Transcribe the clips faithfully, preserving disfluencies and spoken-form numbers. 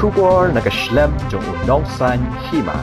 Khubor na ka shlem jong u nongsan hima.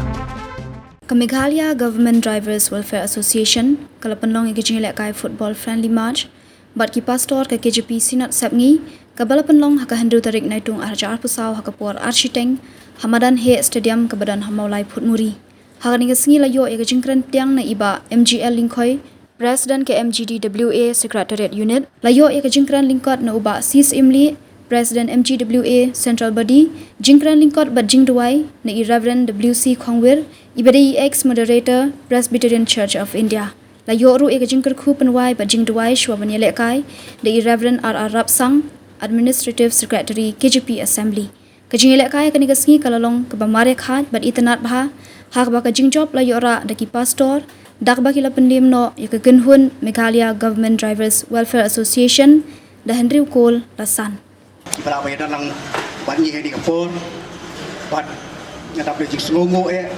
Ka Meghalaya Government Drivers Welfare Association ka la pynlong ïa ka jingïalehkai football friendly match bad ki pastor ka K J P Synod Sepngi, kaba la pynlong ha ka hynriew tarik Naitung arhajar arphew saw ha ka por arshiteng ha madan heh stadium kaba don ha Mawlai Phuthmuri. Ha kane ka sngi la ïoh ïa ka jingkren pdiang na i Bah M G L Lyngkhoi, President ka M G D W A Secretariat Unit, la ïoh ïa ka jingkren lyngkot na u Bah C Syiemlieh, President M G W A Central Body, jingkren lyngkot bad jingduwai na i Reverend W C Khongwir, iba dei i ex moderator Presbyterian Church of India. La ïoh ruh ïa ka jingkyrkhu pynwai bad jingduwai shuwa ban ïalehkai da i Reverend R R Rapsang, Administrative Secretary K J P Assembly. Ka jingïalehkai kane ka sngi ka la long kaba mareh khaid bad itynnad bha, ha kaba ka jingjop la ïoh rah da ki pastor, da kaba ki la pynlem noh ïa ka kynhun Meghalaya Government Drivers Welfare Association da hynriew kol la san. Ki ba la ba ïadon lang bad ngi ha kane ka por, bad nga dap da jingsngewnguh eh,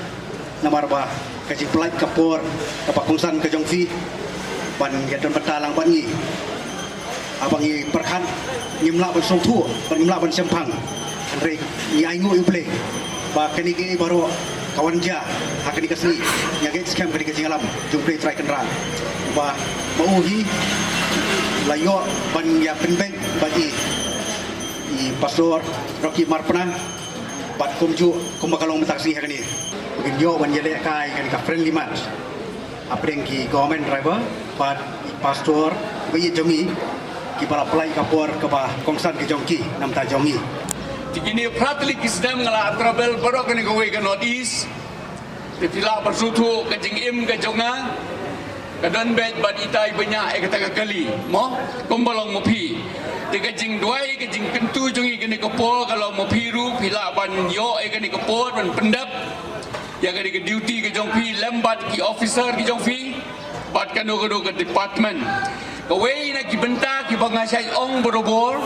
namar ba ka jingpynlait ka por kaba kongsan ka jong phi ban ïadon bynta lang bad ngi. Haba ngi pyrkhat ngim lah ban sngewthuh bad ngim lah ban shemphang. Hynrei ngi ainguh ïa U Blei ba kane kaei baroh ka wan jia ha kane ka sngi. Ngi ngeit skhem kane ka jingïalam jong U Blei Trai Kynrad ba ma u hi la ïoh ban ïa pynbeit bad i, i Pastor Rocky Marpna bad kumjuh kumba ka long mynta ka sngi ha kane. Ngin ïoh ban ïalehkai kane ka friendly match hapdeng ki government driver bad i pastor ba ïeit jong ngi, kiba la pynlait ka por kaba kongsan ka jong ki na bynta jong ngi. Te kine phra tylli ki snem nga la travel baroh kane kawei ka North East. Te phi lah ban sngewthuh ka jingim ka jong nga ka don beit bad itai bniah ïa kata ka kali mo, kumba long ma phi. Te ka jingduwai ka jingkyntu jong ngi kane ka por ka long ma phi ruh phi lah ban ïoh ïa kane ka por ban pyndep ïa kane ka duty ka jong phi lem bad ki officer ki jong phi bad kano kano ka department. Kawei na ki bynta kiba nga shait ong barabor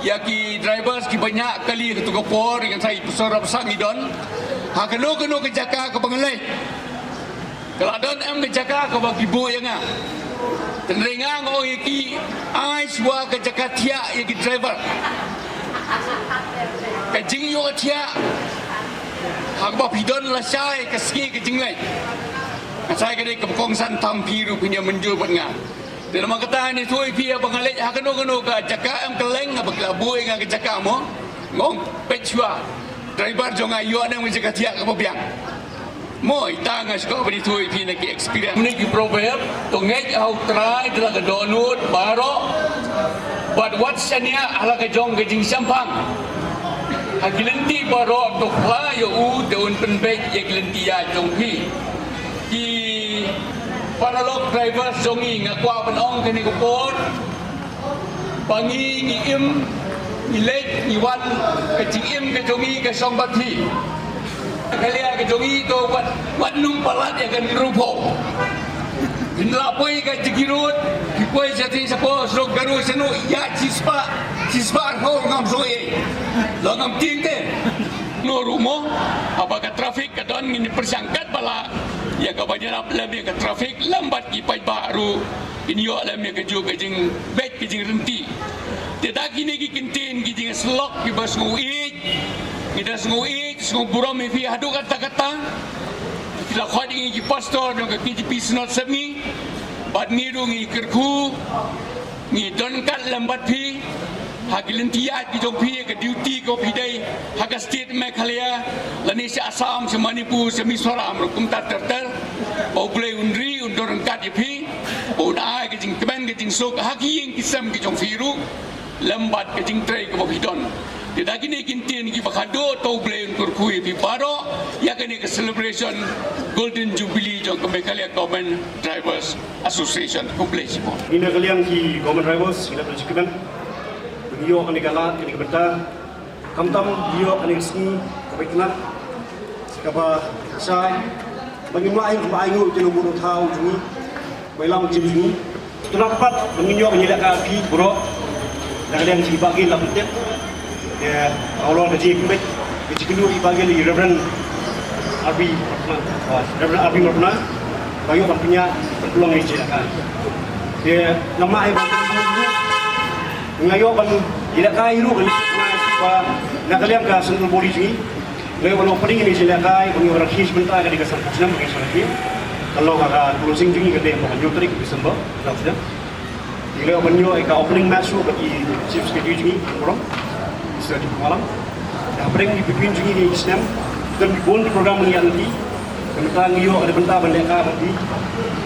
ïa ki drivers kiba ñiah kali ha katu ka por, ïa nga shait pynshong rap sang i don ha kano kano ka jaka kaba nga leit. Ka la don em ka jaka kaba ki buh ïa nga. Tynrai nga nga ong ïa ki, ai shuwa ka jaka thiah ïa ki driver. Ka jingïoh thiah ha kaba phi don lashai ka sngi ka jingleit. Ka shai ka dei kaba kongsan tam phi ruh phin ïa mynjur bad nga. Te namar kata ngi ïathuh ïa phi haba nga leit ha kano kano ka jaka em kylleng haba ki la buh ïa nga ka jaka mo, nga ong peit shuwa driver jong nga ïoh ne em ka jaka thiah kaba biang. Mo, ita nga sngewbha ban ïathuh ïa phi na ki experience. Une ki proverb, to ngeit ha U Trai da la ka dohnud baroh bad wat shaniah ha la ka jong ka jingshemphang. Ha ki lynti baroh to phla ïa u, te un pynbeit ïa ki lynti ïaid jong phi. Ki paralok drivers jong ngi, nga kwah ban ong kane ka por ba ngi, ngi im, ngi leit, ngi wan, ka jingim ka jong ngi ka shong bad phi. Ka lia ka jong ngi to wat, wat nym palat ïa ka hynriewphew. Phin la poi ka Jaki Road, phi poi shatei shapoh shnong Garo shano ïa shispah, shispah arphew ngam sngewthuh. Long ngam tieng te. No ruh mo, haba ka traffic ka don ngin pyrshang katba lah ïa ka ban ïarap lem ïa ka traffic lem bad ki paidbah ruh kin ïoh lem ïa kajuh ka jingbeit ka jingrynti. Te da kine ki kyntien ki jingïasyllok kiba sngew ïeit, ngi da sngew ïeit, sngew burom ïa phi haduh katta katta. Ki la khot ïa ngi ki pastor jong ka K J P Synod Sepngi bad ngi ruh ngi kyrkhu ngi don ryngkat lem bad phi ha ki lynti ïaid ki jong phi, ka duty ko phi dei ha ka state Meghalaya lane sha Assam, sha Manipur, sha Mizoram ruh kumta ter ter. Ba U Blei un ri un don ryngkat ïa phi, ba un ai ka jingkmen ka jingsuk ha ki ïing ki sem ki jong phi ruh lem bad ka jingtrei kaba phi don. Te da kine ki kyntien kiba khadduh to U Blei un kyrkhu ïa phi baroh ïa kane ka celebration Golden Jubilee jong ka Meghalaya Government Drivers Association. Khublei shibun. Ngi na ka liang ki government drivers ngi la pynjukmen ba ngi ïoh kane ka lad, kane ka bynta. Khamtam ngi ïoh kane ka sngi kaba itynnad, kaba shai, ba ngim lah ïa kaba ainguh ïa u nongbuh nongthaw jong ngi, ba ïalam jong ngi. Te nangta pat ba ngin ïoh ban ïalehkai ïa phi baroh na ka liang jong i Bah Gill la pyntip. Te halor ka jingpynbeit ka jingkynduh i Bah Gill, i Reverend R B Marpna, ah, Reverend R B Marpna, ba ïoh ban pynïaid ban pynlong ïa ka jingïalehkai. Te namar ai ba nga ïoh ban ïalehkai ruh ka Ba na ka liang ka central body jong ngi, ngi wan opening ïa ka jingïalehkai ba ngi wan rakhe shi bynta ka dei ka sanphew snem ba ngi shu rakhe. Ka long ka closing jong ngi ka dei ha ka hynñiew tarik December, ka snem. Ngi la wan ïoh ïa ka opening match ruh bad i chief secretary jong ngi, Mister Diphu Malam. Hapdeng ki between jong ngi ki snem, don ki bun ki program ngi ïa lynti. Ka bynta ngi ïoh ka dei bynta ban lehkai bad ki,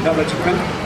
ka dei bynta jingkyrkhu.